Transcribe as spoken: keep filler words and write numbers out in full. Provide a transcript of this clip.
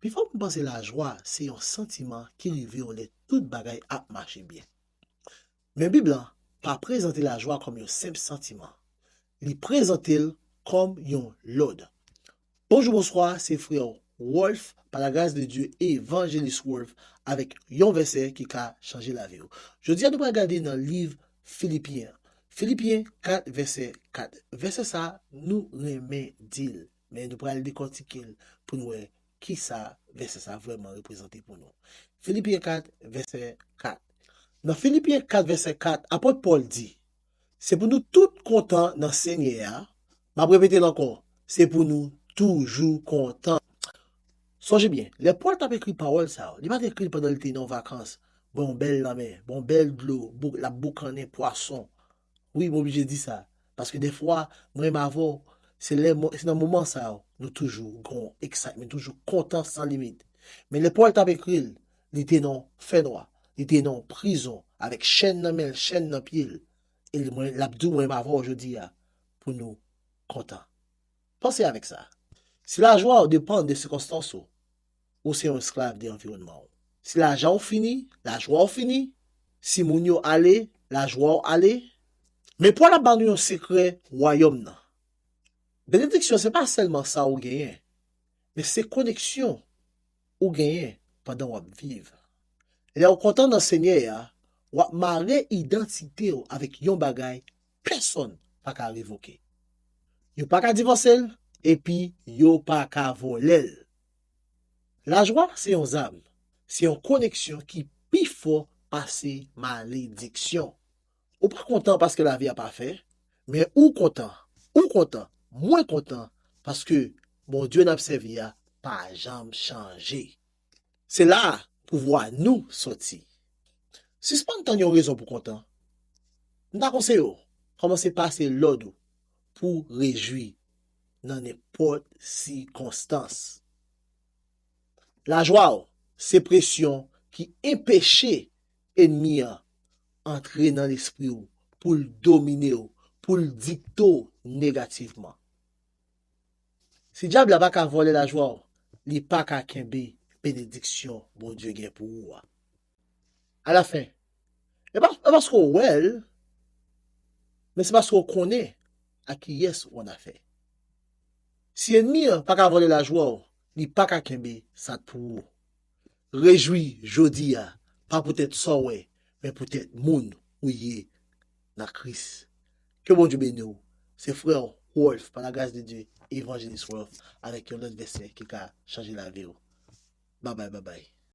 Pifò moun panse lajwa se yon santiman ki rive w lè tout bagay ap mache byen. Men Bib la pa prezante lajwa kòm yon senp santiman. Li prezante l kòm yon lòd. Bonjou, bonswa, se frè Wolf, pa la gras de Dye, Evanjelis Wolf, avèk yon vèsè ki ka chanje lavi w. Jodi a, nou pral gade nan liv Filipyen. Filipyen kat, vèsè kat. Vèsè sa, nou renmen di l, men nou pral dekòtike l pou nou wè kisa vèsè sa vrèman reprezante pou nou. Filipyen kat, vèsè kat. Nan Filipyen kat, vèsè kat, apot Pòl di, se pou nou tout kontan nan Senyè a. M ap repete l ankò, se pou nou toujou kontan. Sonje byen, lè Pòl t ap ekri pawòl sa yo, li pa t ekri l pandan li te nan yon vakans, bò yon bèl lanmè, bò yon bèl dlo, bou- l ap boukannen pwason. Wi, m oblije di sa. Paske dèfwa, mwen menm avè w, se lè mo- se nan moman sa yo, nou toujou gon excitement, toujou kontan san limit. Men lè Pòl t ap ekri l, li te nan fènwa, li te nan prizon, avèk chèn nan men l, chèn nan pye l. E li, mwen, l ap di w, mwen menm avè w jodi a, pou nou kontan. Panse avèk sa. Si lajwa w depann de sikonstans ou, ou se yon esklav de anviwònman w. Si lajan w fini, lajwa w fini. Si moun yo ale, lajwa w ale. Men Pòl ap ba nou yon sekrè wayòm nan. Benediksyon se pa sèlman sa ou genyen, men se koneksyon ou genyen pandan w ap viv. Lè w kontan nan Senyè a, w ap mare idantite w avèk yon bagay pèsonn pa ka revoke. Yo pa ka divòse l, epi yo pa ka vòlè l. Lajwa se yon zam, se yon koneksyon ki pi fò pase malediksyon. Ou pa kontan paske lavi a pa fè, men ou kontan, ou kontan, mwen kontan, paske Bondye n ap sèvi a pa janm chanje. Se la a pouvwa nou soti. Sispann tann yon rezon pou kontan. M ta konseye w, kòmanse pase lòd ou pou rejwi nan nenpòt sikonstans. Lajwa w se presyon ki enpeche ènmi an antre nan lespri w pou l domine w, pou l dikte w negativman. Si dyab la pa ka vòlè lajwa w, li pa ka kenbe benediksyon Bondye gen pou ou a. Alafen, e pa, e pa paske w wè l, men se paske w konnen a kiyès ou annafè. Si ènmi an pa ka vòlè lajwa w, li pa ka kenbe sa k pou ou. Rejwi jodi a, pa poutèt sa w wè, men poutèt moun ou ye nan Kris. Ke Bondye beni w. Se frè w, Wolf, pa la gras de Dye, Evanjelis Wolf, avèk yon lòt vèsè ki ka chanje lavi w. Babay, babay.